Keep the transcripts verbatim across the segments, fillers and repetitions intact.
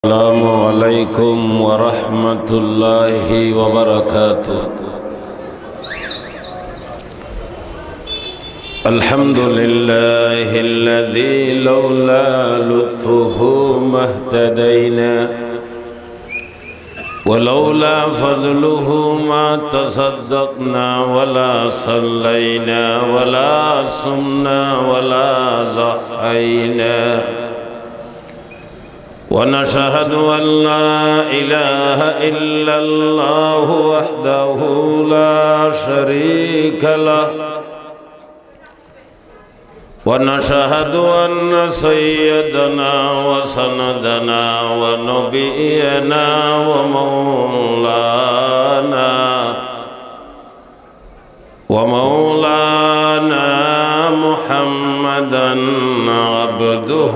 السلام عليكم ورحمة الله وبركاته. الحمد لله الذي لولا لطفه ما اهتدينا، ولولا فضله ما تصدقنا ولا صلينا ولا صمنا ولا ضحينا. ونشهد أن لا إله إلا الله وحده لا شريك له، ونشهد أن سيدنا وسندنا ونبينا ومولانا ومولانا محمدا عبده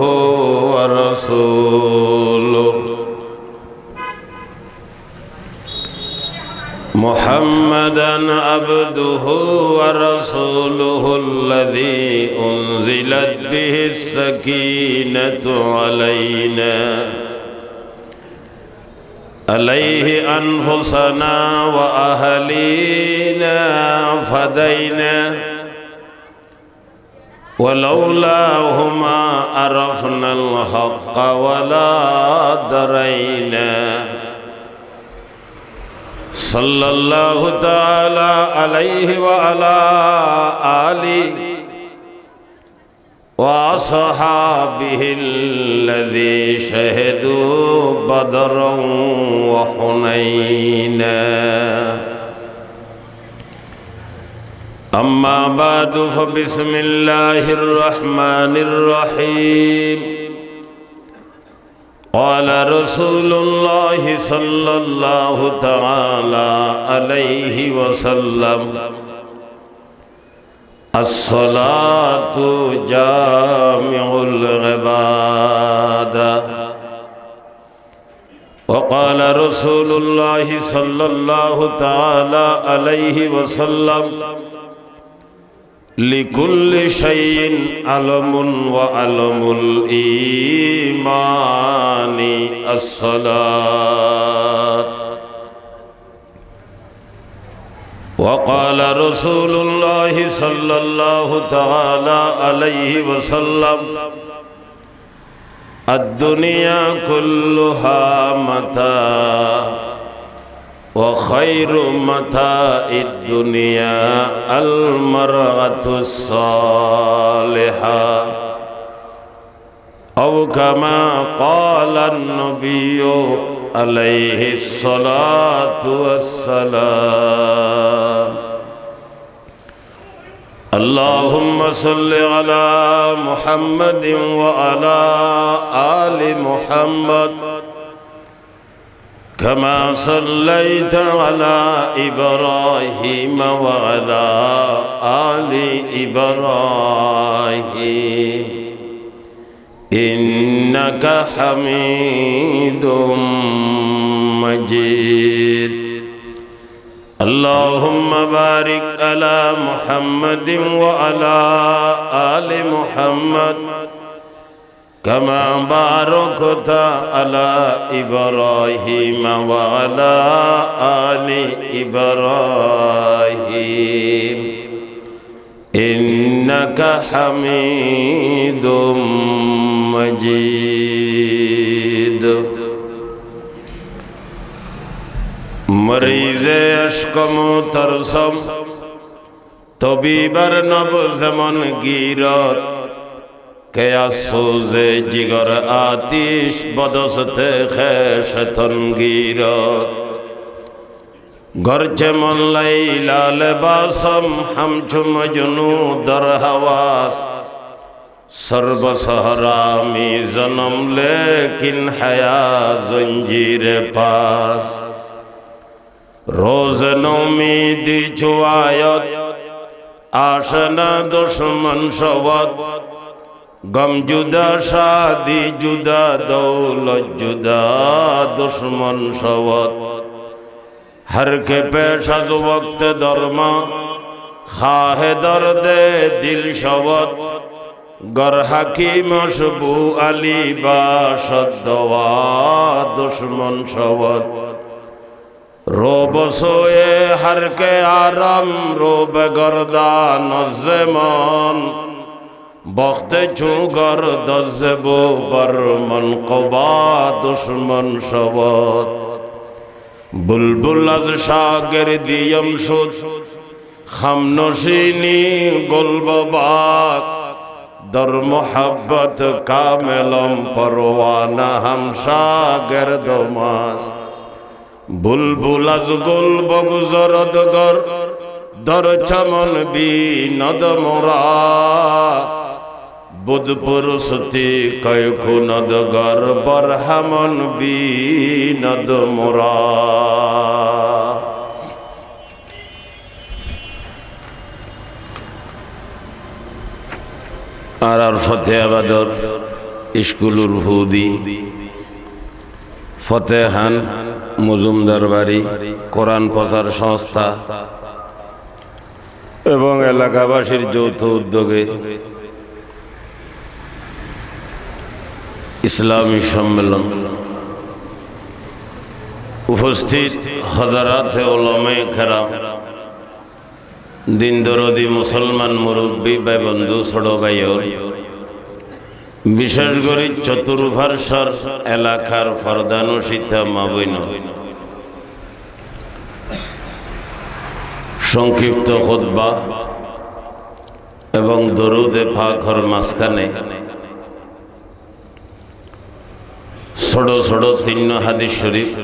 ورسوله. محمدا عبده ورسوله الذي أنزلت به السكينة علينا، عليه أنفسنا وأهلينا فدينا، ولولاه ما عرفنا الحق ولا درينا. صلى الله تعالى عليه وعلى آله وأصحابه الذي شهدوا بدرا وحنينا. أما بعد، فبسم الله الرحمن الرحيم. قال رسول الله صلى الله تعالى عليه وسلم: الصلاة جامع العبادة. وقال رسول الله صلى الله تعالى عليه وسلم: لكل شيء علم، وعلم الإيمان الصلاة. وقال رسول الله صلى الله تعالى عليه وسلم: الدنيا كلها متاع، وخير متاع الدنيا المرأة الصالحة. أو كما قال النبي عليه الصلاة والسلام. اللهم صل على محمد وعلى آل محمد كما صليت على إبراهيم وعلى آل إبراهيم إنك حميد مجيد. اللهم بارك على محمد وعلى آل محمد كما باركت على إبراهيم وعلى آل إبراهيم إنك حميد مجيد. مریض اشکم و ترسم، طبیبر نبض من گیرد، که از سوز جگر آتش به دست خویشتن گیرد. گرچه من لیلی لباسم همچو مجنو در هواس، سر به صحرا می‌زنم لیکن حیا زنجیر پاس. روز نومیدی چو آید، آشنا دشمن شود. غم جدا، شادی جدا، دولت جدا، دشمن شود. هر که پیش از وقت درمان، خواه درد دل شود. Ger hakimoc bu Ali bashad dawa dushmon shawad. Ro be soye harke aram, ro be gerdan zemon. Boxte çu gerdad ze bu ber manqaba dushmon şawad. Bulbul az şagirdiyem şud, xamnoşini gul be bag. Dar muhabbet kamelam parvana ham şagirdim az. Bulbul az gul boguzarad ger, dar çamon binad mora. Bud purusti kay kunad ger, bar hamon binad mora. Añrar Fotehgabador iskulor hudi, Fotehan Mozumdar Bari Koran Prosar Songstha ebong elakabasir jouto uddoge Islami Sommilon, ufostit Hozarat e Olamaye Keram, din dorodi Musolman murubbi bái bondhu, sóro bái ol, bicec gori Choturparshor elakar fordanusita ma boin ol, songkipto hutba ebong dorude pakor mazkane sóro sóro tinno hadis corif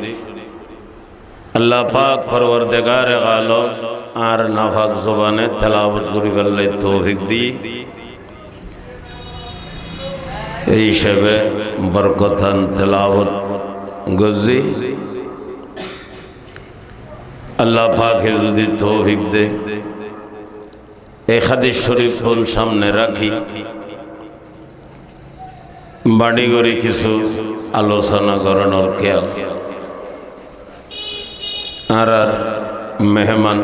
Allah pak Porwardegare alom añrar napak zobane telawot goribar lai toufik di, ei hísabe borkotan telawot gojji. Allah pake zodi toufik de, ei hadis corif gun samne raki badi gori kisu alosona goronor kiyal. Añrar meheman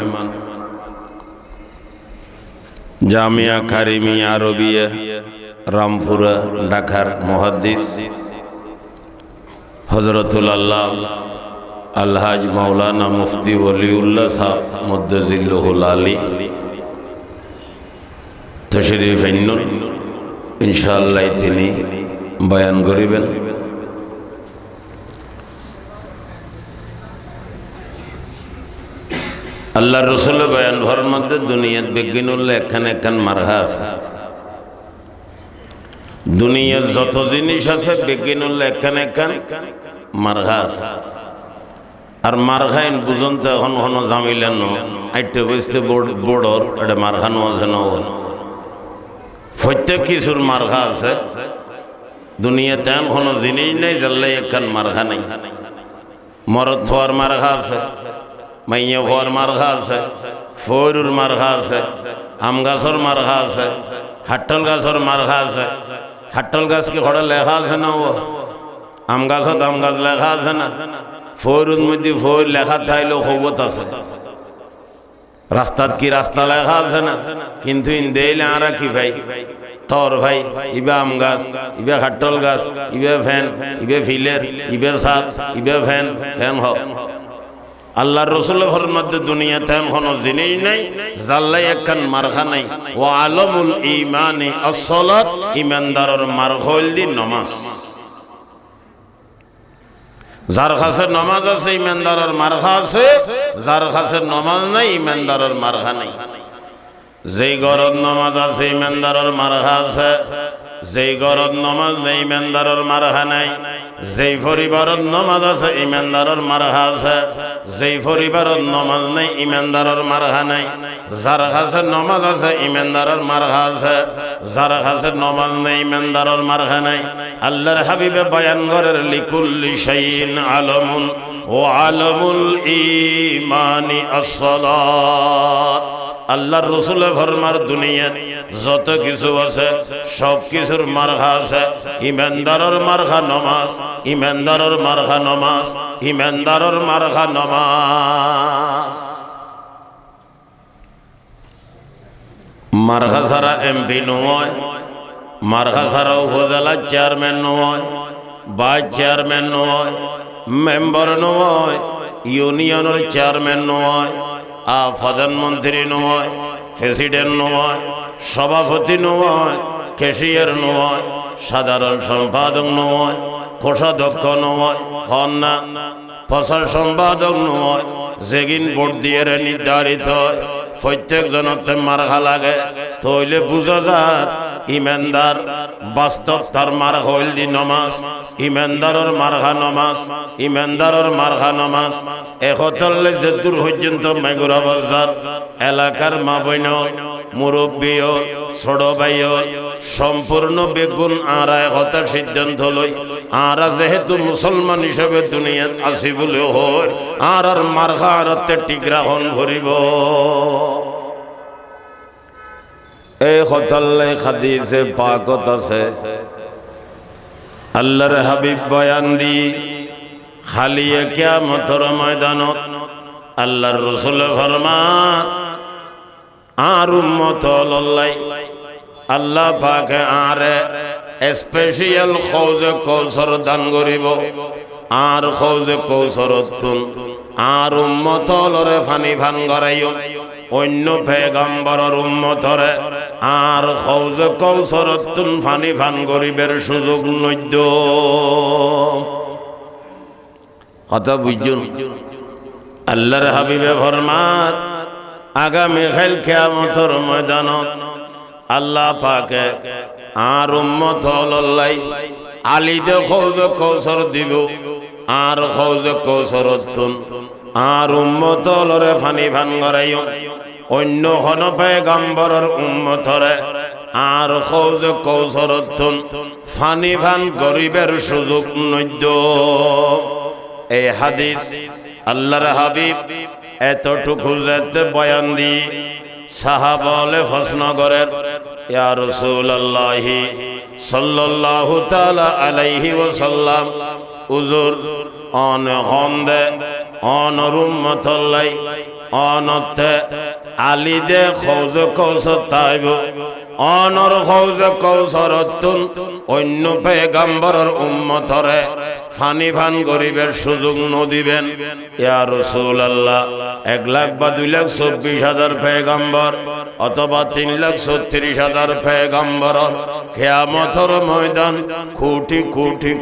Jamia Karimiya Arabiya Rampura Dhakar muhaddis Hozrotul Allam Alhaj Maulana Mufti Waliullah saheb Mudda Zilluhul Ali tocrif ainnun, inshaAllah tini boyan goriben. Allar Rosule boyan formadde duniyat beggin ulla ekkan ekkan marha ase. Duniyat zoto zinis ase beggin ulla ekkan ekkan marha ase. Ar marhain buzonte ehon hono zamila no, aite boste bor-, boror, ede marha no ase no. Fottek kisur marha ase. Duniyat ehon hono zinis nai, zalla ekkan marha nai. Morot fuar marha ase, maiya fuar marha ase, foirur marha ase, am gasor marha ase, hattol gasor marha ase. Hattol gas ki hore lekha ase na o? Am gasot am gas lekha ase na? Foirur moidde foir lekha taile hobot ase. Rastat ki rasta lekha ase na? Kintu in deile añra ki fai? Tor fai, iba am gas, iba hattol gas, iba fen, iba filer, iba sat, iba fen, fen ho. Allar Rosule formadde duniyat ehon hono zinis nai, zalla ekkan marha nai. Wa alamul imani as-salat, imandaror marha oilde nomaz. Zar hase nomaz ase, imandaror marha ase, zar hase nomaz nai, imandaror marha nai. Zei gorot nomaz ase, imandaror marha ase, zei gorot nomaz nai, imandaror marha nai. Zei foribarot nomaz ase, imandaror marha ase, zei foribarot nomaz nai, imandaror marha nai. Zar hase nomaz ase, imandaror marha ase, zar hase nomaz nai, imandaror marha nai. Allar Habibe boyan gorer, likulli shay'in alamun wa alamul imani as-salat. Allar Rosule formar duniyat zoto kisu ase, sob kisur marha ase, imandaror marha nomaz, imandaror marha nomaz, imandaror marha nomaz. Marha sara M P no oi, Marga sara ufuzelar cearmen no oi, vais cearmen no oi, membor no oi, iuniyonor cearmen no oi, a fodon montiri no oi, fesident no oi, sobafoti no oi, keciyar no oi, sadaron sompadok no oi, koshadokkho no oi, hon na, posar sompadok no oi, zegin bot diyere niddarito oi, fottek zonotte marga lage, toile buza zar imandar, bastob tar marga oilde nomaz, imandaror marga nomaz, imandaror marga nomaz. E hotalle zeddur foijjonto maigura bazar, elakar ma boin ol, murubbi ol, sodho bái ol, sompurno beggún añra e hota siddonto loi, añra zehetu musolman isabe duniyat asi buli hoir, añrar marga añratte thik rakhon foribo. E hotallai hadise pakot ase, Allar habib boyan di, haliye kiyamotor moidanot Allar rosule forman, añr ummot olollai Allah pake añre especial hauze Kausar dan goribo. Añr hauze Kausarottun añr ummot olore fani fan goraiyum. Oinno pegamboror ummotore añr hauze Kausarottun fani fan goribar suzug noiddo. Hota buijjon? Allar habibe formar, agami hail kiyamotor moidanot Allah pake añr ummot olollai alide hauze Kausar dibo. Añr hauze Kausarottun añr ummot olore fani fan goraiyum. Oinno hono pegamboror ummotore añr hauze Kausarottun fani fan goribar suzug noiddo. Ei hadis Allar habib etotuku zette boyan di sahaba ole fosno gorer, "Ya Rasulallahi sallallahu taala alaihi wasallam, uzur, one honde, onor ummotollai onotte alide hauze Kausar taibo, onor hauze Kausarottun oinno pegamboror ummotore fani fan goribar suzug nodiben?" Ya Rasulallah, ek lak ba dui lak sobbic hazar pegambor otoba tin lak sottiris hazar pegamboror kiyamotor moidan koti koti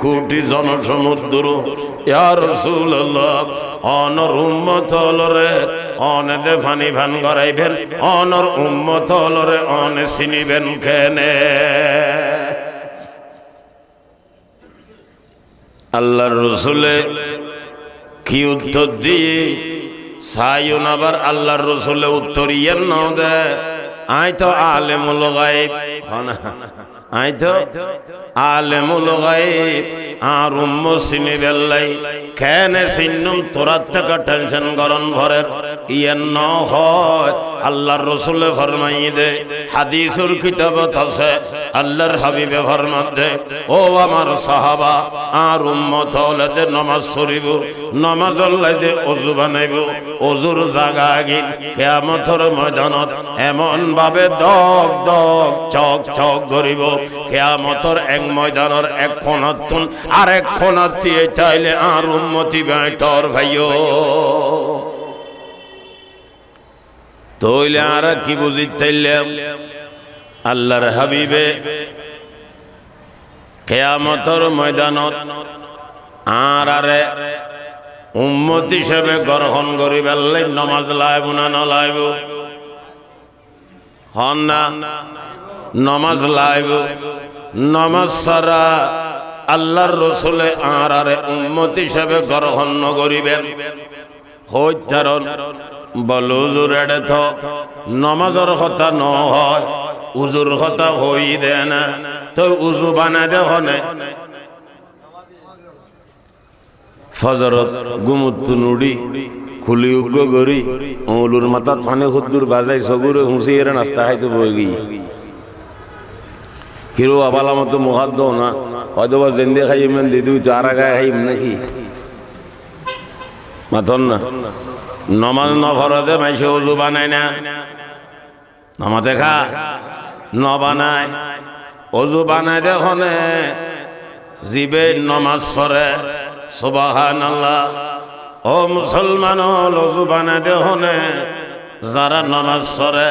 koti zonosomudduru. Ya Rasulallah, onor ummot olore one de fani fan goraiben, onor ummot olore one siniben kene? Allar Rosule ki uttor diye? Saiyun, abar Allar Rosule uttor iyan no de, "Aññí to alemul gaib." Hona, "Aññí to alemul gaib, añr ummot siniballai kene sinnum, toratteka tension goron forer." Iyan no hoi. Allar Rosule formaiye de, hadisor kitabot ase, Allar habibe formadde, "O amar sahaba, añr ummot ole de nomaz foribo, nomazor lai de uzu banaibo, uzur zaga agin kiyamotor moidanot emon babe dog dog chok chok goribo, kiyamotor ek moidanor ek konattun arek konat diye taile añr ummot iba tor faiyo." Toile añra ki buzit taillem? Allar habibe kiyamotor moidanot añrare ummot isabe gorhon goriballai nomaz laibo na no laibo? Hon na, nomaz laibo. Nomaz sara Allar Rosule añrare ummot isabe gorhon no goriben. Hoit taron, bole, "Uzur, ere to nomazor hota no hoi, uzur hota hoi de na, toi uzu banai de hone?" Fozorot gumottun uri, kuli uggo gori, oñlur matat fani huddur bazai, sogure husi ere nasta haito boi giye. Kiro abala moto muhaddo na, hoito ba zende haiyem, en de dui to ara gai haiyem naki? Maton na. Nomaz no fore de maise uzu banai na. Nomaz de ka? no banai. Ozu banai de hone? Zibe nomaz fore. Subhanallah. O musolman ol, ozu banai de hone? Zara nomaz fore.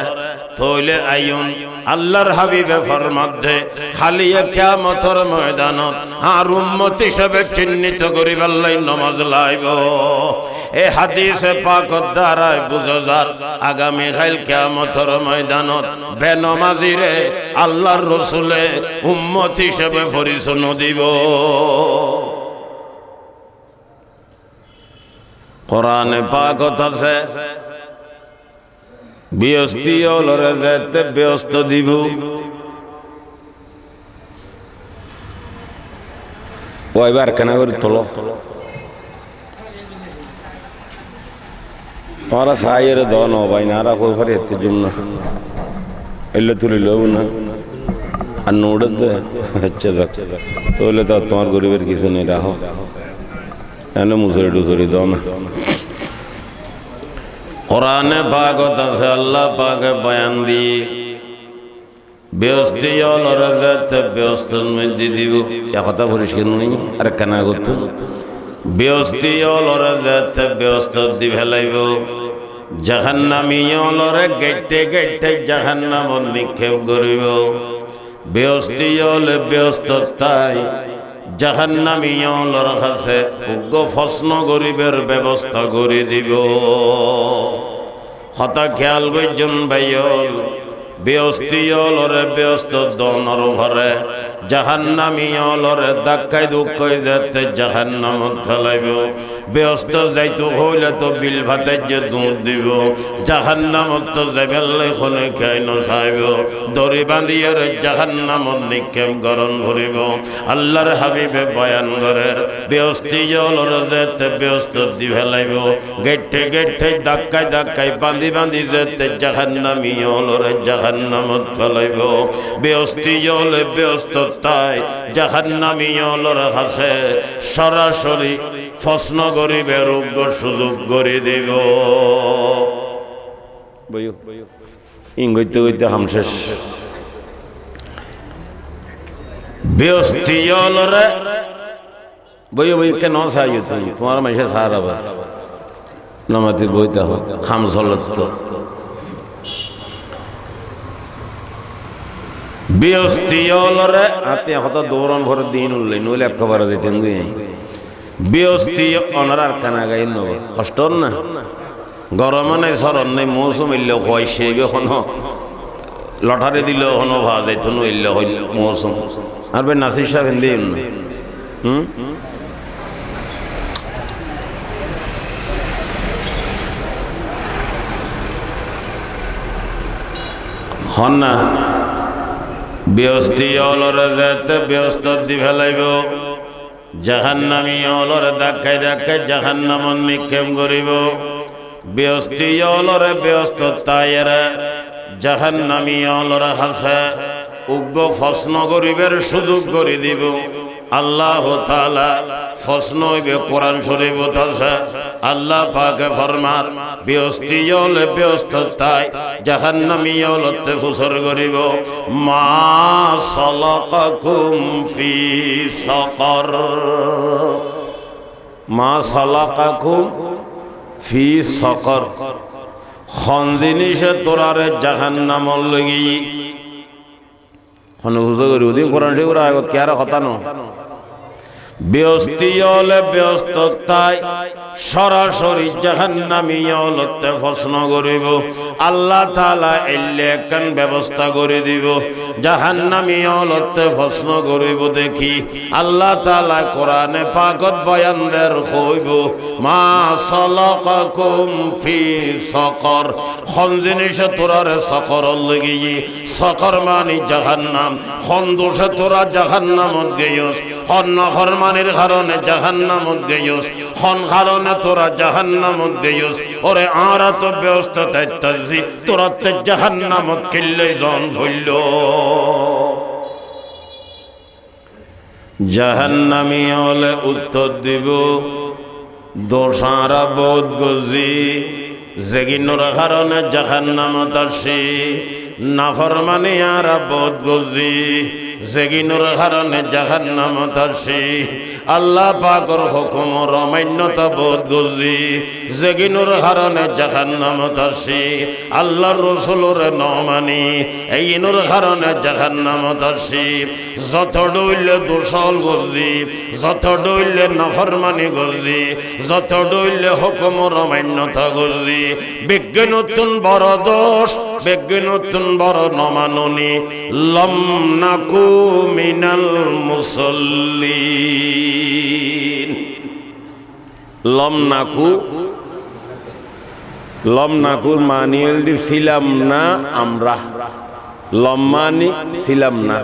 Toile aiyun, Allar Habibe formadde, haliye kiyamotor moidanot ar ummot isebe cinnito goribar lai nomaz laibo. E hadise pakor darai buza zar, agami hail kiyamotor moidanot benomazire Allar Rosule ummot isebe foriso no dibo. Korane pakot ase, beosti olore zette beosto dibo. Oi, bar kana gori tolo. Ora saiyere do no bai, nara koi fari ette jumna. Ella tuli lo na. An nodde. Accha, zak. Toile to tomar goribar kisu nei, raho. Ene musori dusori do na. Korane pakot ase, Allah pake boyan di, beosti olore zette beostor moiddhe dibo. E hota foriskar noi? Ar kana gottun? Beosti olore zette beostot di felaibo, jahannami olore gaitte gaitte jahannamot nikkep goribo. Beosti ole beostot tai jahannami olor hase uggo fosno goribar bebosta gori dibo. Hota kiyal goijjon baiol, beosti olore beostot donor fore jahannami olore dakkai dukkai zette jahannamot felaibo. Beostot zaitu hoile to bil fataije duñr dibo, jahannamot to zaibar lai hone kiyai no saibo, dori bandiyore jahannamot nikkep goron foribo. Allar Habibe boyan gorer, beosti olore zette beostot di felaibo, gaitte gaitte dakkai dakkai bandi bandi zette jahannami olore jahannamot felaibo. Beosti ole beostot tai jahannami olor hase sorasori fosno goribar uggo suzug gori dibo. Boyo. In goitte goitte ham ses. Beosti olore, boyo, boyo, ke no saiyo tumi? Tomar manse sara ba. Namati boita ho, ham solat to. Beosti olore, ate hota doron fore din ulle, noile ekkabare diten goi. Beosti onora ar kana gai no, hosto na. Gorom nei, soron nei, mousum ille hoice be hono. Lotari dile hono fa zaito no ille hoi mousum. Ar be Nasir saheb indi na. Hmm? Hon na, beosti olore zette beostot di felaibo. Jahannami olore dakkai dakkai jahannamot nikkep goribo. Beosti olore beostot taiyere jahannami olor hase uggo fosno goribar suzug gori dibo. Allahu Taala fosno oibe Koran Sorifot ase. Allah pake formar, beosti ole beostot tai jahannami olotte fusor goribo, "ما سلككم في سقر؟" "ما سلككم في سقر؟" Hon jinise torare jahannamot loi giye? Hone buza gori, udin Koran Sorifor ayat ki ar hota no. Beosti ole beostot tai sorasori jahannami olotte fosno goribo. Allah Taala ille ekkan bebosta gori dibo. Jahannami olotte fosno goribo de ki, Allah Taala Korane pakot boyan der, hoibo, "ما سلككم في سقر؟" Hon jinise torare sakorot loi giye? Sakor mani jahannam. Hon dose tora jahannamot geyos? Hon naforomanir karone jahannamot geyos? Hon karone tora jahannamot geyos? Ore, añra to beosto taittar si, toratte jahannamot killai zon foillo? Jahannami ole uttor dibo, "Dos añra bout gojji, zeginor karone jahannamot assi, Naformani añára bout gorzi, zeginor harone jahannamot assi. Allah pakor hukumor omainnota bout gorzi, zeginor harone jahannamot assi. Allahr Rosulore no mani, einor harone jahannamot assi. Zoto dhoille dusol gorzi, zoto dhoille naformani gorzi, zoto dhoille hukumor omainnota gorzi, begginottun boro dos, begginottun boro no manuni, lam naku minal musallin. Lam naku, lam nakur mani olde silam na amra. Lam mani silam na.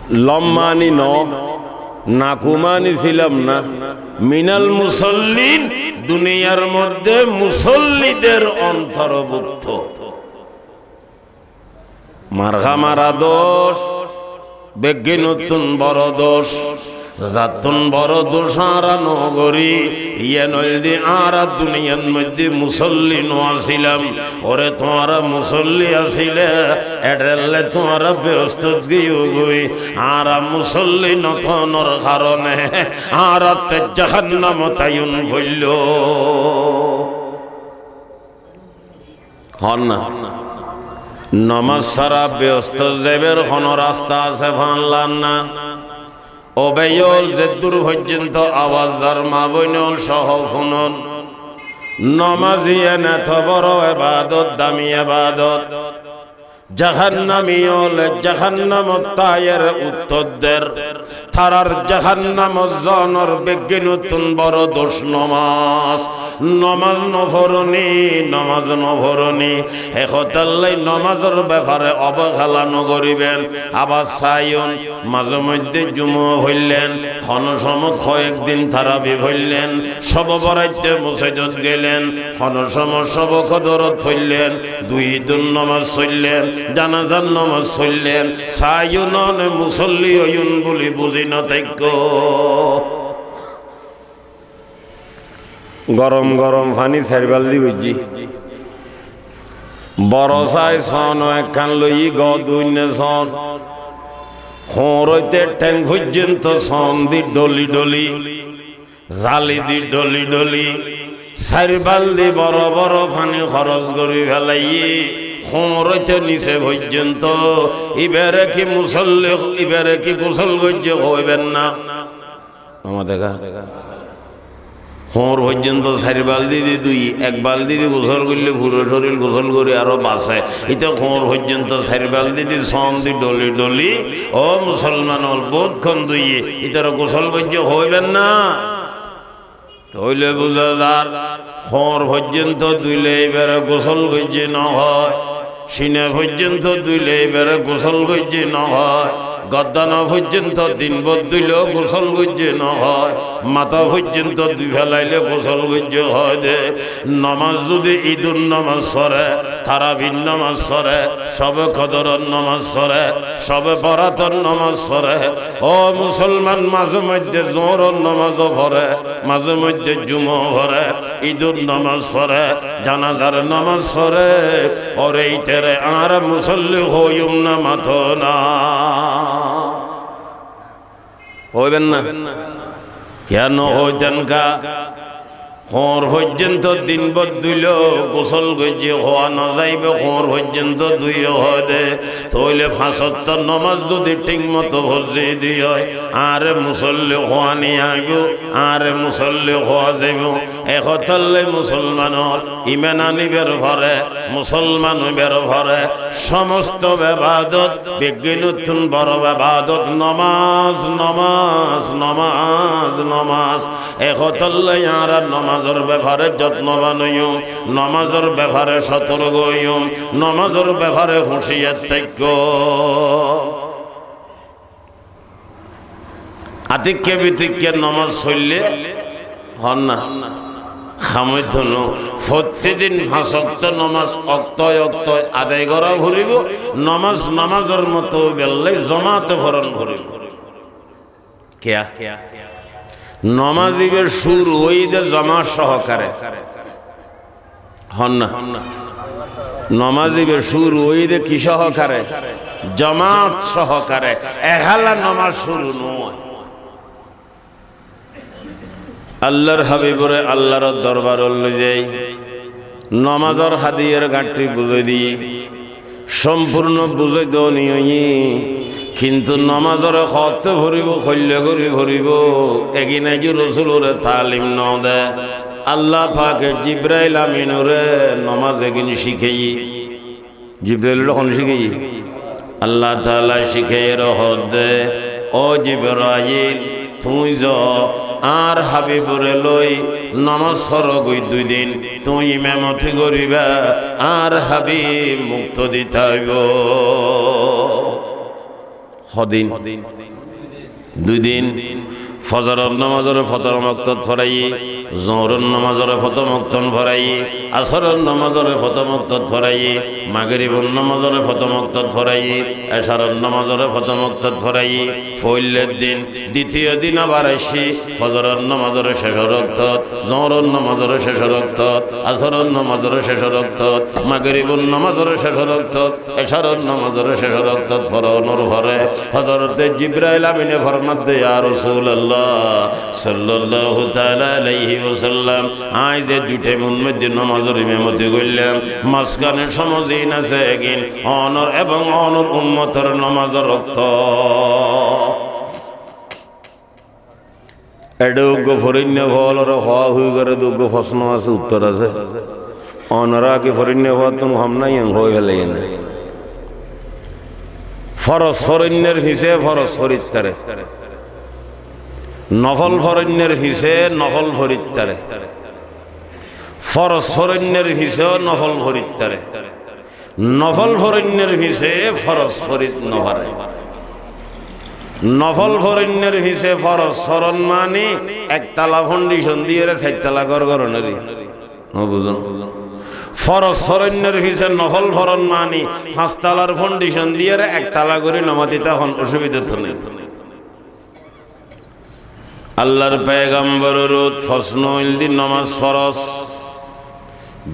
Lam mani no, naku mani silam na. Minal musallin, duniyar modde musollider ontorbhukto. Marha mara dos, begginottun boro dos, zattun boro dos añára no gori, iyan olde añára duniyar modde musolli no asilam. Ore tuáñra musolli asile, edelle tuáñra behostot giyogoi, añára musolli no tonor harone, añáratte jahannamot aiyun foillo. Hon na? Nomaz sara behostot zaibar hono rasta ase fanlan na? O baiol, zeddur foijjonto abas zar ma boinol soho funon, nomaz iyan eto boro ebadot, dami ebadot. Jahannami ole jahannamot taiyere uttor der. Tarar jahannamot zonor begginottun boro dos nomaz. Nomaz no foroni, nomaz no foroni. E hotallai nomazor befare obohela no goriben. Abas saiyun, maze modde jumuwa foillen, hono somot hoyek din tarabi foillen, sobo boraitte mosjidot gelen, hono somot sobo kodorot foillen, dui idor nomaz foillen, janazar nomaz foillen, saiyun one musolli oiyun buli buzi no taikko. Gorom gorom fani sair baldi boijje. Boro sai sono ekkan loiye, go duinne son. Hoñr oite theng foijjonto son di dholi dholi, zali di dholi dholi, sair baldi boro boro fani horos gori felaiye. Hoñr oite nise foijjonto, ibare ki musolli, ibare ki gusol goijje hoiben na? Ama dega. Hoñr foijjonto sair baldi di dui, ek baldi di gusol goille furo soril gusol gori aro base. Ite hoñr foijjonto sair baldi di son di dholi dholi, o musolman ol, bout kon duiye, itare gusol goijje hoiben na? Toile buza zar, hoñr foijjonto duile ibare gusol goijje no hoi. Sine foijjonto duile ibare gusol goijje no hoi. Goddona foijjonto din bot duileyo gusol goijje no hoi. Mata foijjonto dui felaile gusol goijje hoi de. Nomaz zodi idor nomaz fore, tarabir nomaz fore, sobe kodoror nomaz fore, sobe borator nomaz fore, o musolman, maze modde zohoror nomazo fore, maze modde jumuwa fore, idor nomaz fore, janazar nomaz fore, ore itare añára musolli hoiyum na, mato na? Hoiben na? Kiya no hoiten ka? Hoñr foijjonto din bot duileyo gusol goijje howa no zaibo, hoñr foijjonto duiye hoi de. Toile fañs okto nomaz zodi thik moto fori di hoi, añáre musolli howa ni aibo, añáre musolli howa zaibo. E hotallai musolmanor iman anibar fore, musolman oibar fore, somosto ebadot, begginottun boro ebadot nomaz, nomaz, nomaz, nomaz. E hotallai añára nomazor befare jotnoban oiyum, nomazor befare sotorko oiyum, nomazor befare huciyar taikko. Atikke bitikke nomaz foille hon na, ham oito no. Fottidin fañs okto nomaz oktoy oktoy adai gora foribo. Nomaz nomazor moto oibar lai jomate foron foribo. Kiya? Nomaz ibe curu oiye de jomat sohokare. Hon na? Nomaz ibe curu óiye de ki sóhokare? Jomaat sóhokare. Ekala nomaz curu no ói. Allar Habibore Allar dorbarot loi zai nomazor hadiyer gañthi buzai di, sompurno buzai doni óiye, kintu nomazore hotte foribo, hoilla gori foribo, egin aiju Rosulore talim no de. Allah pake Jibrail Aminore nomaz egin cikaiye. Jibrailore hon cikaiye? Allah Taala cikaiye, hoór de, "O Jibrail, tui zo añár Habibore loi nomaz forogoi dui din, tui imamoti goriba, añár Habib muktadi taibo." Hodin? Dui din. Fozoror nomazore fotom oktot foraiye, Zohoror nomazore fotom oktot foraiye, Asoror nomazore fotom oktot foraiye, Magribor nomazore fotom oktot foraiye, Esaror nomazore fotom oktot foraiye, foillar din. Ditiyo din abar aissi, Fozoror nomazore cecor oktot, Zohoror nomazore cecor oktot, Asoror nomazore cecor oktot, Magribor nomazore cecor oktot, Esaror nomazore cecor oktot foronor fore Hozorote Jibrail Amine formar de, "Ya Rosulallah, sallallahu taala alaihi wasallam, añí ze dui taimor moiddé nomazor imamoti goillám, mazkane somoi din asé egin onor ebong onor ummotor nomazor okto." Ede uggo foronne folore howa hoi gore de uggo fosno asé, uttor asé. Onora ki foronne fottun hom nai, en hoi felaiyé na. Foroz foronner fise foroz forittare. Nofol foronner fise nofol forittare. Foroz foronner fise nofol forittare. Nofol foronner fise foroz forit nofare. Nofol foronner fise foroz foron mani ektala fondison diyere saittala gor goroneri. No buzon? Foroz foronner fise nofol foron mani fañstalar fondison diyere ektala gori nomaz ita hon osubida to nei. Allar pegamboror uut fosno oil de nomaz foroz.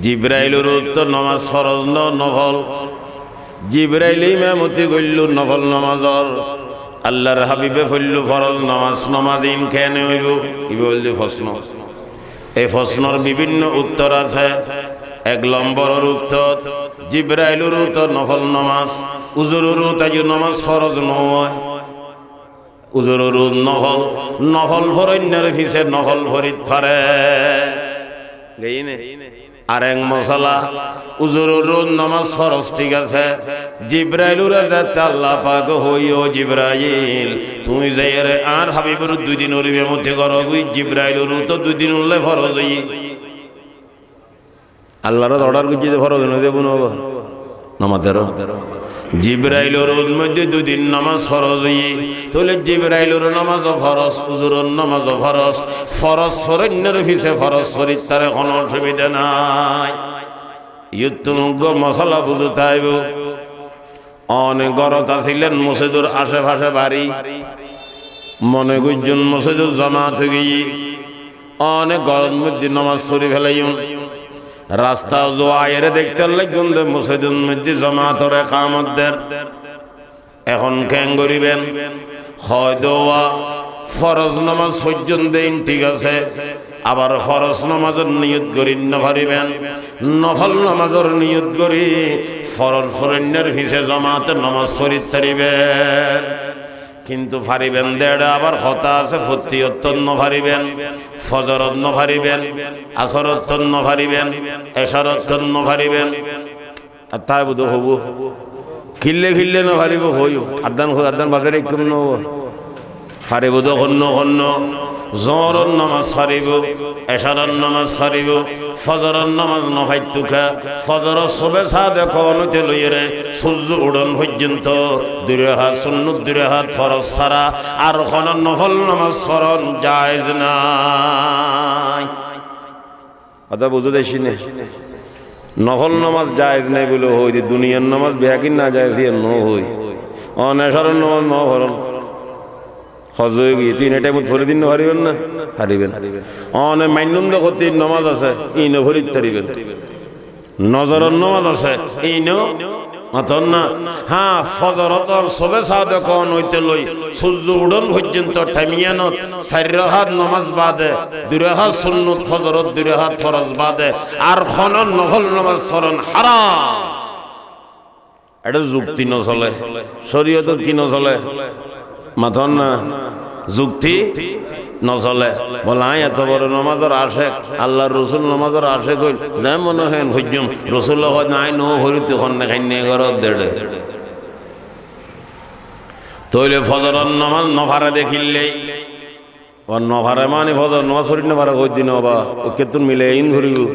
Jibrailor uut to nomaz foroz no, nofol. Jibraile imamoti goillo nofol nomazor. Allar Habibe foillo foroz nomaz, nomaz in kene oibo? Ibe oil de fosno. Ei fosnor bibinno uttor asé. Ek lomboror uttor, Jibrailor uut to nofol nomaz. Uzuror uut aiju nomaz foroz no oi. Uzuror uut nofol, nofol foronner fise nofol forit fare. Geyine? Ar ek mosola, uzuror uut nomaz foroz, thik asé. Jibrailore zette Allah pake hoiye, "O Jibrail, tui zaiyere añár Habibor dui dinor imamoti gorogoi." Jibrailor uut to dui dinolla foroz oiye. Allar order goijje de foroz no zebo no obo. Nomaz aro. Jibrailor uut moiddé dui din nomaz foroz oiye. Toile Jibrailor nomazo foroz, uzuror nomazo foroz. Foroz foronner fise foroz forittare hono osubida nai. Iyottun uggo mosola buzot aibo. One gorot asilen, mosjidor ashefashe bari. Mone goijjon mosjidot jomaat oigiyé. One gorot moiddé nomaz fori felaiyon. Rasta zuwa aiyere dekte laiggón de mosjidor moiddé jomaator ekamot der. Ehón ken goriben? Hoi de, "Uwa, foroz nomaz foijjon de in thik asé, abar foroz nomazor niyot gori no fariben, nofol nomazor niyot gori foroz foronner fise jomaate nomaz forit fariben. Kintu fariben de ede abar hotá asé, fottí ottot no fariben, fozorot no fariben, asor ottot no fariben, esar ottot no fariben." Ar taibo de hobo, "Kille kille no faribo hoiyo, addan ho, addan bazare ikkum no obo." Faribo de honno honno, Zohoror nomaz faribo, Esaror nomaz faribo, Fozoror nomaz no faitto ka, Fozoror sobe sade hon oite loiyere surjo uron foijjonto dui rakat sunnot, dui rakat foroz sara ar hono nofol nomaz foron jaiz nai. Hotá buzot aiccé né? Nofol nomaz jaiz nai buli hoi de, duniyar nomaz beggín najaiz, iyan no hoi. One Esaror nomaz no foron. Hoj oigiyé, tin taimot fori din no fariben na? Fariben. One mainnun de hotte nomaz asé, ino fori fariben. Nozoror nomaz ase, ino maton na. Ha, fozorotor sobe sadek on oite loi surju uron foijjonto taim iyanot sair rakat nomaz bade, dui rakat sunnot fozorot, dui rakat foroz bade, ar hono nofol nomaz foron haram. Ete zukti no sole, coriyotot ki no sole? Maton na, zukti no sole. Bole, "Añí eto boro nomazor acek, Allar Rosul nomazor acek oil, ze mone hoy en foijjum." Rosule hoy, "Na, añí no fori, tui honne kenne gorot de ete." Toile fozoror nomaz no fare dekille, o no fare mani fozoror nomaz fori no fare hoidin oba, o kettun mile in foribo.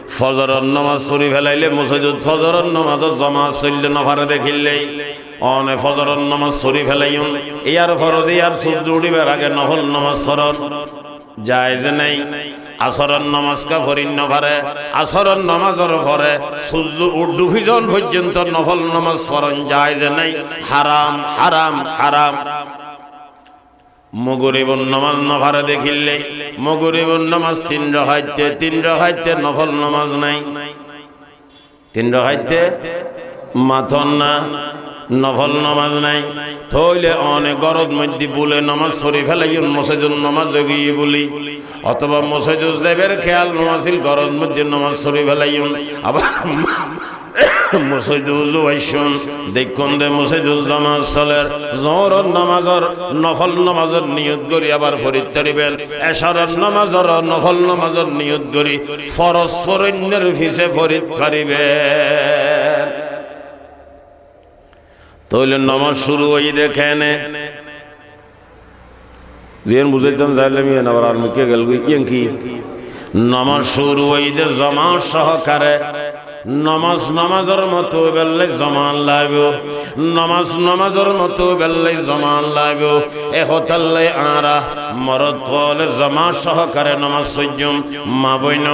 Fozoror nomaz fori felaile mosjidot, fozoror nomazot jomaat soille no fare dekille, one fozoror nomaz fori felaiyun. Iyar fore de iyar surju udibar age nofol nomaz foron jaiz nai. Asaror nomaz ka fori no fare, asaror nomazor fore surju udu fijon foijjonto nofol nomaz foron jaiz nai. Haram, haram, haram. Mogoribor nomaz no fare dekille, mogoribor nomaz tin rakaitte, tin rakaitte nofol nomaz nai. Tin rakaitte maton na, nofol nomaz nai. Toile one gorot moidde bule nomaz fori felaiyun, mosjidot nomaz oigiye buli. Otoba mosjidot zaibar keyal no asil, gorot moidde nomaz fori felaiyun. Abar mosjidot uzu aiccun, dekkun de mosjidot jomaat soler, zohoror nomazor, nofol nomazor niyot gori abar fori tariben, esaror nomazor, nofol nomazor niyot gori, foroz foronner fise fori tariben. Toile nomaz curu oiye de kene? Ziyan buzaitam saillam, iyan abar ar mukke gelgoi, iyan ki? Nomaz curu oiye de jomaat sohokare. Nomaz nomazor moto oibaillai jomaat lagibo. Nomaz nomazor moto oibaillai jomaat lagibo. E hotallai añra morot fole jomaat sohokare nomaz foijjum. Ma boin,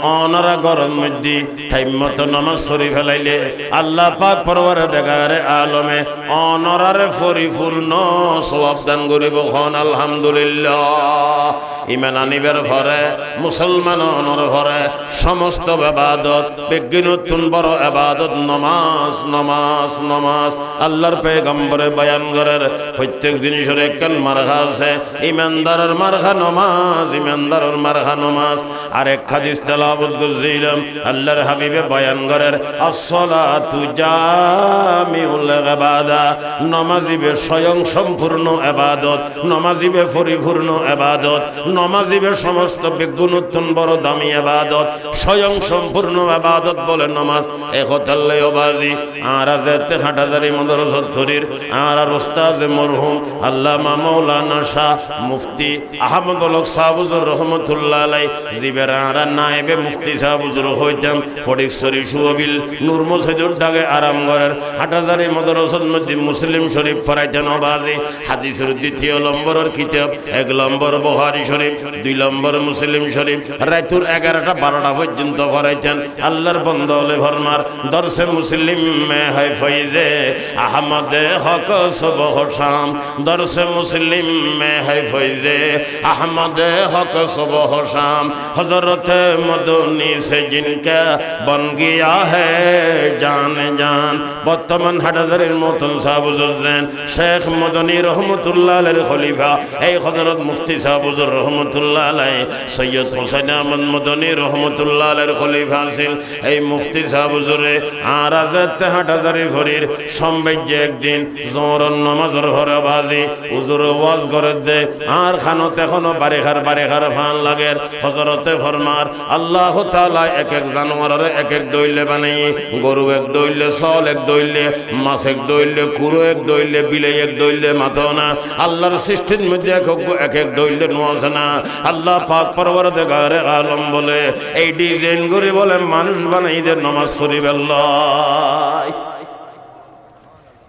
onora gorot moidde taim moto nomaz fori felaile Allah pak porwaredegare alome onorare foripurno sowab dan goribo. Hon alhamdulillah. Iman anibar fore, musolman onor fore, somosto ebadot, begginottun boro ebadot nomaz, nomaz, nomaz. Allar pegambore boyan gorer, fottek jinisor ekkan marha ase, imandaror marha nomaz, imandaror marha nomaz. Arek hadis telawot gojjilam, Allar Habibe boyan gorer, "As-salatu jami'ul ibada." Nomaz ibe soyong sompurno ebadot, nomaz ibe foripurno ebadot, nomaz ibe somosto beggunottun boro dami ebadot, soyong sompurno ebadot bole nomaz. E hotallai o bazi, añra zette Hathazari modorosot forir, añrar ustaze morhum Allama Maulana Shah Mufti Ahmad Olok sahab huzur rohmotullah alai, zibar añra naibe mufti sahab huzur hoitam, Fodiksori Suwobil Nur Mosjidor dage aram gorer, Hathazari modorosot moidde Muslim Shorif foraitan o bazi, hadisor ditiyo lomboror kitab, ek lombor Buhari Shorif, dui lombor Muslim Shorif, raitor egarota barota foijjonto foraitan. Allar bonda ole formar, "Dorse Muslim mein hai faize Ahmade Haq subh sham." Dorse Muslim mein hai faize Ahmade Haq subh sham. Hozrote Madani se jinka ban gaya hai jan jan. Bortoman Hathazarir moton sahab huzur zen Sheikh Madani rohmotullah alaihir kholifa, ei Hozrot Mufti sahab huzur rohmotullah alaih, Soiyod Husain Ahmad Madani rohmotullah alaihir kholifa asil, ei Mufti sahab huzure añra zette Hathazari forir, sombaijje ekdin, Zohoror nomazor fore bazi, huzure waz goredde, añr hanot ehono barihar barihar fan lager. Hozrote formar, Allahu Taala ek ek januarore ek ek doille banaiye, goru ek doille, sogol ek doille, mas ek doille, kuro ek doille, bilai ek doille, mato na. Allar srishtir moidde ek ek, ek ek doille no ase na. Allah pak Porwardegare alom bole, ei dizain gori bole manush banaiye de nomaz foriballa.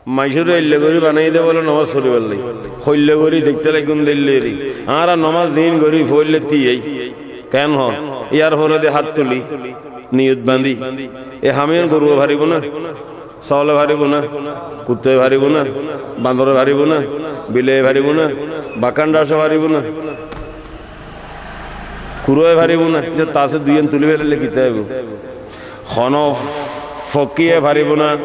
Manusore eille gori banaiye de bole nomaz foriballa. Hoille gori dekte laigun de eille gori. Añra nomaz din gori foille tiyai. Ken hon? Iyar fore de hat tuli, niyot bandi. E hamiyan gorue faribo na, sogole faribo na, kuttaye faribo na, bandore faribo na, bilaiye faribo na, bakkan dase faribo na, kuroye faribo na. Ita tase duiyan tuli felaile kita oibo? Hono fokkiye faribo na,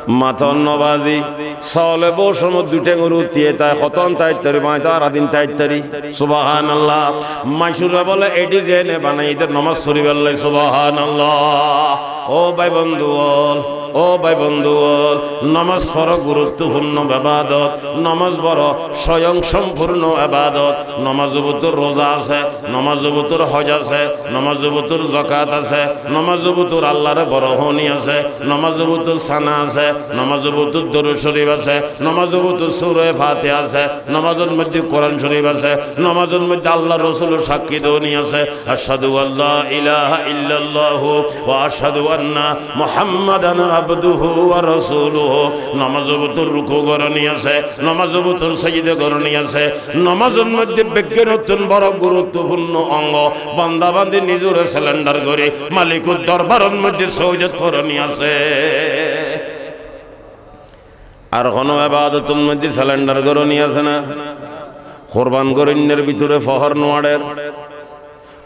maton nobazi, sole bo somo dui tengor utiye tai hoton tai tari, bai tai aradin tai tari. Subhanallah. Maisure bole edi zene banai de nomas foribar lai. Subhanallah. O bai bondhu ol, o bai bondhu ol, nomas foro guruttopurno ebadot, nomas boro soyong sompurno ebadot, nomazor butun roza ase, nomazor butun hoj ase, nomazor butun zakat ase, nomazor butun Allahre boro honi ase, nomazor butun sana ase, nomazor butun durud shorif ase, nomazor butun sure Fatiha ase, nomazor moidde Quran shorif ase, nomazor moidde Allah Rosulor sakki doni ase, ashhadu an la ilaha illallah wa ashhadu anna Muhammadan abduhu wa rasuluhu. Nomazor butun ruku goroni ase, nomazor butun sajida goroni ase, nomazor moidde begginottun boro guruttopurno ongo, banda bandi nijore surrender gori malikor dorbaror moidde sujud goroni ase. Ar hono ebadotor moidde surrender goroni ase na? Kurban gorinner butore fohor no arer.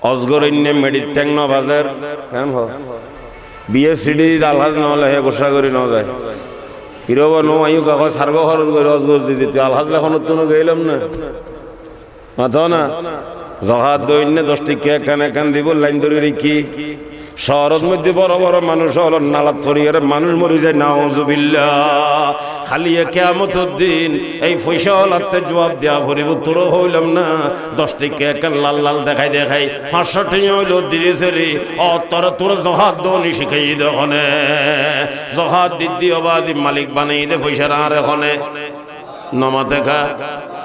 Hoj gorinne medir teng no bazer. Ken ho? Biye sidi alhaj no ole he gusa gori no zai. Hirobo no ayu ka hoi sargo horoj gori hoj gori didi. Tui alhaj le honottun no geilam na. Mato na. Zakat doinne dosh tikka ekkan ekkan dibo lain dori rikki. Sohorot moidde boro boro manuj olor nalat fori ere manuj mori zai, nauzubillah. Haliye kiyamotor din ei foisa olatte juab diya foribo, tore hoilam na, dosh tikka ekkan lal lal dekhai dekhai, fañs so tenga oilo diri seri, o tore, tore zakat doni sikhaiye de hone? Zakat didde obazi malik banaiye de foisar are hone? Nomate ka?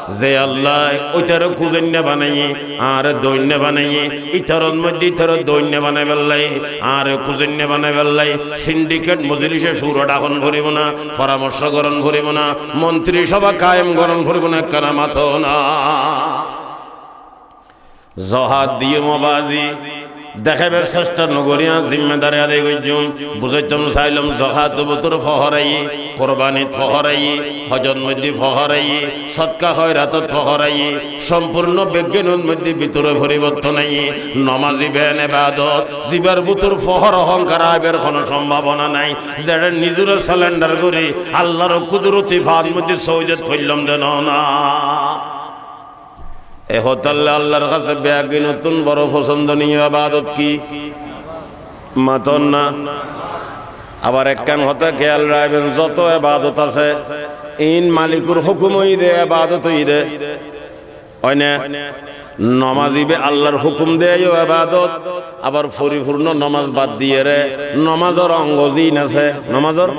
Ze Allah oitare kuzoinne banaiye, are doinne banaiye, itaror moidde itare doinne banaibar lai, are kuzoinne banaibar lai, syndicate mojlise sura dakon foribo na, poramorso goron foribo na, montri sobha kayem goron foribo na, ekkana mato na. Zakat diyum obazi, dekhaibar sesta no gori, ar zimmedari adai goijjum. Buzaitom sailom, zakator butun fohor aiye, kurbanit fohor aiye, hojor moidde fohor aiye, sodka hoiratot fohor aiye, sompurno begginor moidde butore poriborton aiye. Nomaz ibe en ebadot, zibar butun fohor ohongkar aibar hono sombabona nai. Zere nijore surrender gori Allahro kuduroti far moidde sujud goillom de no na. E hotalle Allah'r kase begginottun boro fosondoniyo ebadot ki? Maton na. Abar ekkan hota kiyal rakhben, joto ebadot ase, in malikor hukum oide ebadot oide. Oi na? Nomaz ibe Allah'r hukum deyo ebadot. Abar foripurno nomaz bad diyere nomazor ongo zin ase, nomazor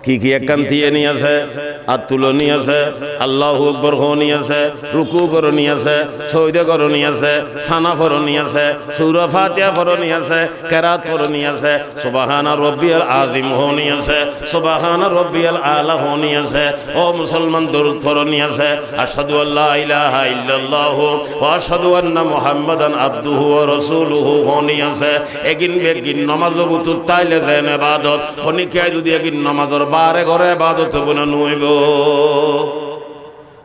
ki ki ekkan tiyeni ase, at tuloni ase, Allahu Akbar honi ase, ruku goroni ase, sojda goroni ase, sana foroni ase, sura Fatiha foroni ase, kerat foroni ase, Subhana Rabbiyal Azim honi ase, Subhana Rabbiyal Ala honi ase, o musolman durud foroni ase, ashhadu an la ilaha illallah wa ashhadu anna Muhammadan abduhu wa rasuluhu honi ase. Egin begin nomazor butun taile zen ebadot. Honikka jodi egin nomazor bare gore ebadot oibo na no oibo?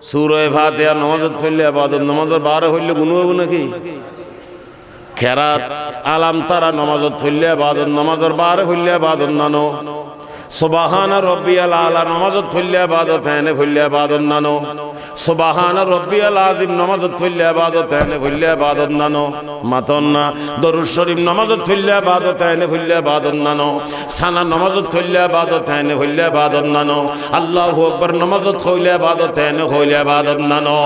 Sura Fatiha nomazot foille ebadot, nomazor bare foille guna oibo naki? Kerat, Alam Tara nomazot foille ebadot, nomazor bare foille ebadot na no? Subhana Rabbiyal Ala nomazot foille ebadot, ene foille ebadot na no? Subhana Rabbiyal Azim nomazot foille ebadot, ene foille ebadot na no? Maton na. Durud Sharif nomazot foille ebadot, ene foille ebadot na no? Sana nomazot foille ebadot, ene foille ebadot na no? Allahu Akbar nomazot foille ebadot, ene foille ebadot na no?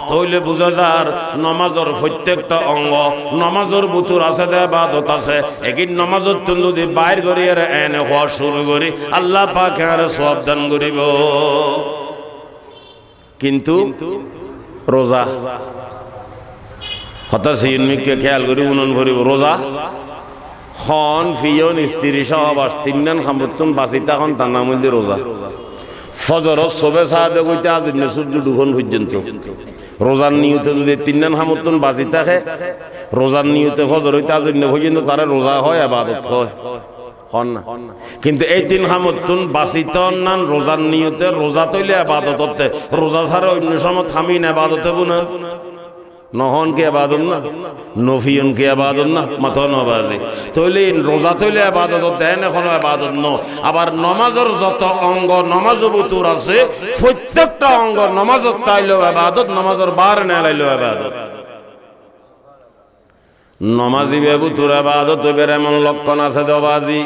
Toile buza zar, nomazor fottekta ongo, nomazor butun ase de ebadot ase. Egin nomazottun jodi bair gori ere ene hua suru gori, Allah pake are suab dan goribo. Kintu roza. Hota siyin mikke kiyal gori unon foribo. Roza. Hon, fiyon, istiri, sohobas, tinnan hamottun basi tahon, tar nam oilde roza. Fojorot sobe sade goite azoinne surjo duhon foijjonto. Rozar niyote jodi tinnan hamottun basi take, rozar niyote fojor oite azoinne foijjonto tare roza hoi, ebadot hoi. Hon na. Kintu ei tin hamottun basi ton nan rozar niyote, roza toile ebadot otte, roza sara oinno somot hamin ebadot oibo na? Nohon ki ebadot no? Nofiyun ki ebadot no? Mato no bazi. Toile in roza toile ebadot de ne, hono ebadot no. Abar nomazor joto ongo nomazo butur ase, fottekta ongo nomazot taileyo ebadot, nomazor bare no taileyo ebadot. Nomazi be butur ebadot oibar emon lokkon ase de bazi.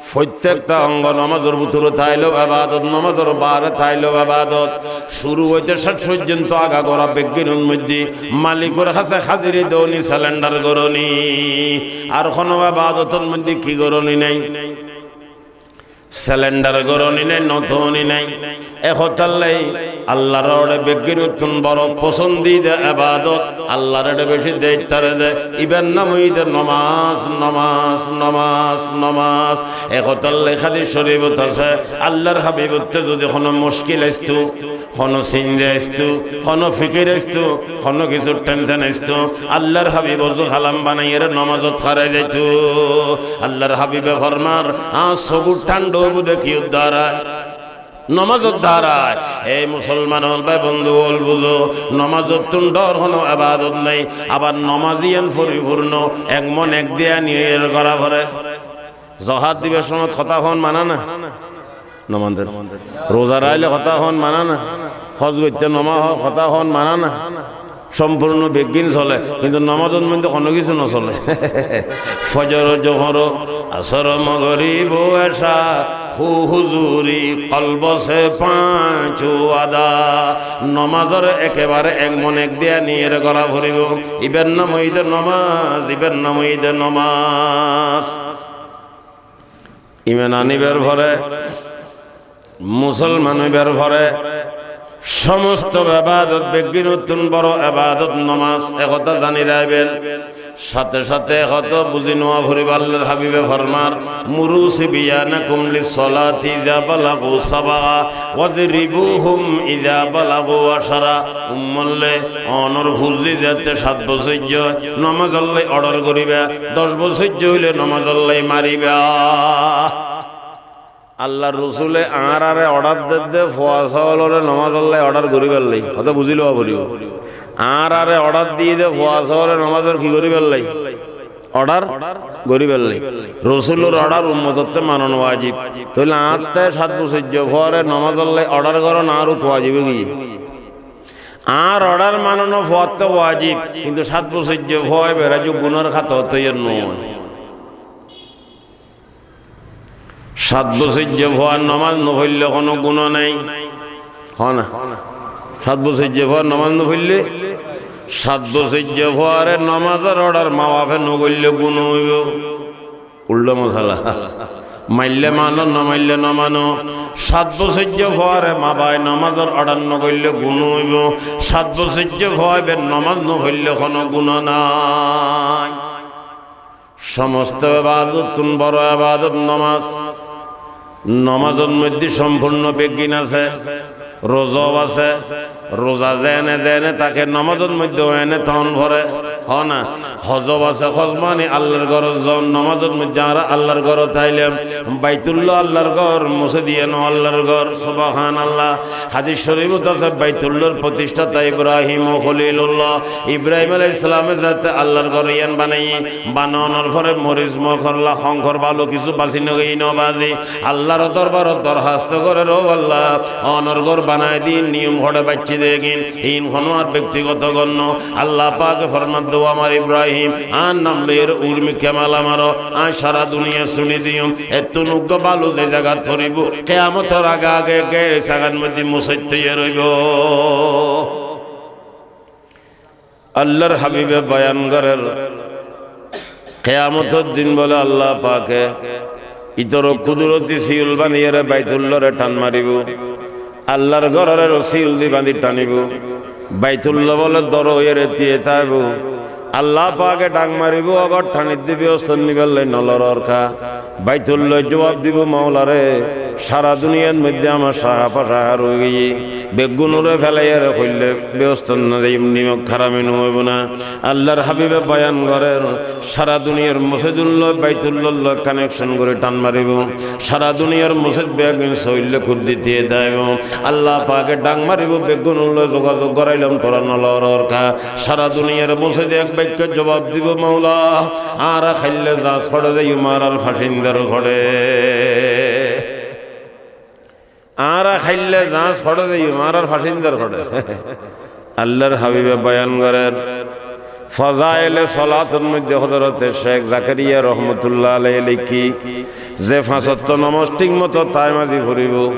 Fottekta ongo nomazor butur taileyo ebadot, nomazor bare taileyo ebadot. Suru oite sec foijjonto agagora begginor moidde malikor hase haziri doni, selendar goroni. Ar hono ebadotor moidde ki goroni nai? Selendar goroni nai, notoni nai. E hotallai Allar ore begginottun boro posondida ebadot, Allar ore beci deittare de, ibar nam oide nomaz, nomaz, nomaz, nomaz. E hotallai hadis coribot ase, Allar habibotte zodi hono muckil aisto, hono sinda aisto, hono fikir aisto, hono kisur tension aisto, Allar habib ozu halam banaiyore nomazot harai zaito. Allar habibe formar, añr sogu thandha oibo de kiyur darai? Nomazor darai. Ei musolman ol bai bondhu ol, buzo, nomazottun dor hono ebadot nai. Abar nomaziyan foripurno, ek mon ek diya niyot gora fore. Zokat dibar somot hota hon mana na? No mande. Roza raile hota hon mana na? Hoj goitte noma hota hon mana na? Sompurno beggin sole, kintu nomazor moidde hono kisu no sole. Fojor, Johor, Asor, Mogorib, Esha, hu huzuri, kolb se panch wada. Nomazore ekebare ek mon ek diya niyot gora foribo. Ibar nam oide nomaz, ibar nam oide nomaz. Iman anibar fore, musolman oibar fore, somosto ebadot, begginottun boro ebadot nomaz, e hota zani raiben. Sate sate e hota buzi noa foribo, Allar habibe formar, "Muru sibyanakum lis-salati iza balagu sab'a, wadribuhum iza balagu ashara." Ummolle, onor fujji zette sat bosojjo, nomazollai order goriba, doc bosojjo oile nomazollai mariba. Allar Rosule añrare order dedde, fuasaolore nomazollai order goribar lai. Hota buzi loa foribo. Añrare order diyede fuasaore nomazor ki goribar lai? Order goribar lai. Rosulor order ummototte manon wajib. Toile añrte sat bosojjo fuare nomazollai order goron añrot wajib oigiye. Añr order manon fuatte wajib, kintu sat bosojjo fua ibara ju gunor hata otte iyan noi. Sat bosojjo fuar nomaz no foille hono guna nai. Hona. Sat bosojjo fuar nomaz no foille, sat bosojjo fuare nomazor order ma bafe no goille guna oibo. Ullo mosala. Maille mano, no maille no mano. Sat bosojjo fuare ma bafe nomazor order no goille guna oibo. Sat bosojjo fuare nomaz no foille hono guna nai. Somosto ebadottun boro ebadot nomaz. Nomazor moidde sompurno beggin ase. Rozao ase. Roza zene zene take, nomazor moiddeo ene ton fore. Hona, hojao ase, hoj mani Allar gorot zon, nomazor moidde añra Allar gorot ailem. Baitullah Allar gor, mosjid iyan o Allar gor. Subhanallah. Hadis coribot ase, Baitullar protishtata Ibrahim o Kholilullah. Ibrahim alaihissalame zette Allar gor iyan banaiye, banonor fore moris, mokolla, honkor, balu kisu basi no geiye no bazi. Allar dorbarot dorhasto gorer, "O Allah, onor gor banai din, niyom hore bacci degin, in hono ar bektigoto gor no." Allah pake formadde, "O amar Ibrahim, añr nam loiyore urmi kemala maro, añr sara duniyat suni diyum, ettun ugga balu ze zagat foribo, kiyamotor age age ge sagan moidde mosjid toiyar oibo." Allar habibe boyan gorer, kiyamotor din bole Allah pake itor kuduroti siyul baniyore Baitullahre tan maribo. Allar gorore siyul di bandi tanibo. Baitullah bole doro oiyore tiye taibo. Allah pake dhak maribo, "O gor tani dibi, ostor nibar lai no loror ka?" Baitullah jobab dibo, "Maulare, Sara duniyar moiddé amar saha fasaha roi giyé, beggúnore felaiyore hoille behostot no zaiyum, nimok harami no oibo na. Allar habibe boyan gorer, sara duniyar mosjidun loi Baitullar loi connection gori tan maribo. Sara duniyar mosjid beggún soille kudditi daibo. Allah pake dang maribo, beggúnun loi zogazog gorailom, tora no loror ka. Sara duniyar mosjide ek bakke jobab dibo, Maula, añra haille zañs hore zaiyum, añrar fasindar hore. Añra haille zañs hore zaiyum, añrar fasindar hore. Allar habibe boyan gorer, Fazaile Solator moiddé Hozorote Sheikh Zakariya Rahmatullah Alaihi lekke, ze fañs otto nomaz thik moto taim azi foribo,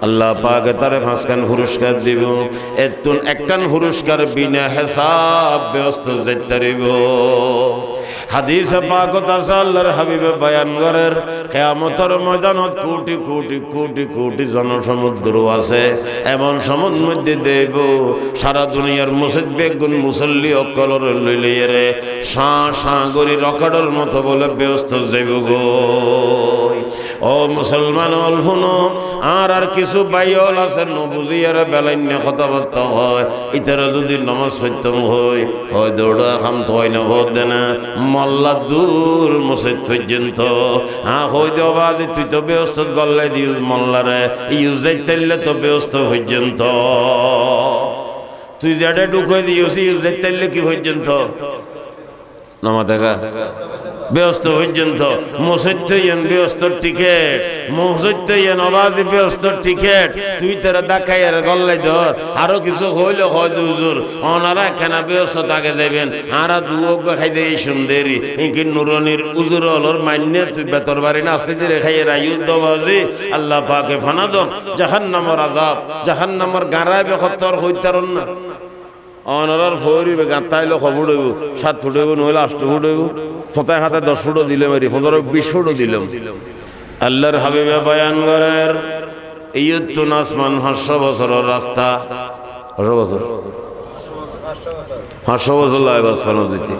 Allah pake tare fañskan furuskar dibo. Ettun ekkan furuskar bina hesab behostot zaittaribo. Hadise pakot ase, Allar habibe boyan gorer, keyamotor moidanot kuti kuti kuti kuti jonosomuddru ase. Emon somoyor moiddé deibo, sara duniyar mosjid beggún musolli okkolore loiloiyore sañ sañ gori roketor moto bole behostot zaibo goi. O musolman ol, funo, añrar kisu bái ol ase, no buziyore belainne hotabatta hoi. Itara zodi nomaz foittom hoi, hoi de orar ham to hoi no, hoi de na, molla dur mosjid foijjonto. Añ hoi de, o bazi, tui to behostot gollai diyus mollare, iyus zaittai le to behostot foijjonto. Tui zede dhukai diyus, iyus zaittai le ki foijjonto? Nomaz dega. Behostot foijjonto. Mosjid to iyan behostor tiket. Mosjid to iyan, o bazi, behostor tiket. Tui tare dakayere gollai dor. Aro kisu hoile hoi de, uzur, onara kena behostot age zaiben? Añra duo goi hai de, ei sunderi. Inki nuronir uzur olor mainne tui betor bari nasti dire haiyere aiyus de, o bazi, Allah pake fana don. Jahannamor azab, jahannamor gara be hottor hoitar na. Onorar fori be gatta aile ho fut oibo, sat fut oibo, noile asto fut oibo. Hotai hatai dos fut o dilem, eri fondoro bis fut o dilem. Allar habibe boyan gorer, iyottun asman fañs so bosoror rasta. Fañs so bosor? Fañs so bosor lage asmanot zite.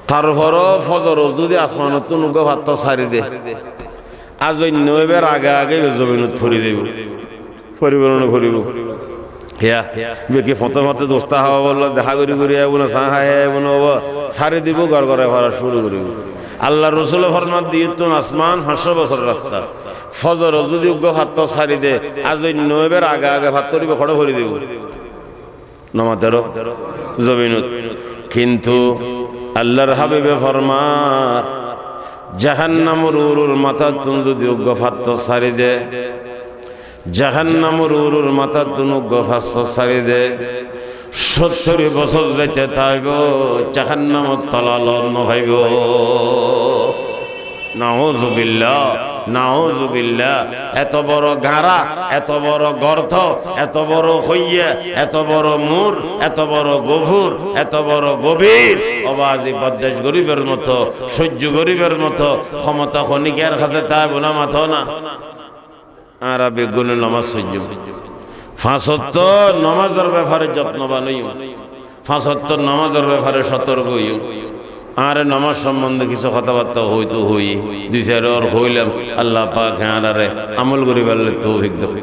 Tarfore fozorot zodi asmanottun ugga fattor sari de, azoin no oibar age age ibe zominot fori zaibo. Foribo na no foribo? Hiya, ibe ki fothe fothe dosta haba bolla deha gori gori aibo na, sañ hai aibo na, oba sari dibo, gor gor ai fora curu goribo. Allar Rosule formar de, iyottun asman fañs so bosor rasta. Fozorot zodi ugga fattor sari de, azoin no oibar age age fattor ibe hore fori zaibo? No matero? Zominot. Kintu Allar habibe formar, jahannamor urur matattun zodi ugga fattor sari de, jahannamor urur matattun ugga fattor sari de, sottori bosor zaite taibo, jahannamor tola lot no faibo. Nauzubillah, nauzubillah. Eto boro gara, eto boro gorto, eto boro hoiya, eto boro mur, eto boro gofur, eto boro gobir. O bazi, bordasht goribar moto, sojjo goribar moto homota honikar hañse taibo na, mato na? Añra beggune nomaz foijjum. Fañs otto nomazor befare jotnoban oiyum. Fañs otto nomazor befare sotorko oiyum. Añre nomaz sombonde kisu hotabatta hoito hoi, dui sairor hoilam. Allah pake añrare amol goribar loi toufik dok.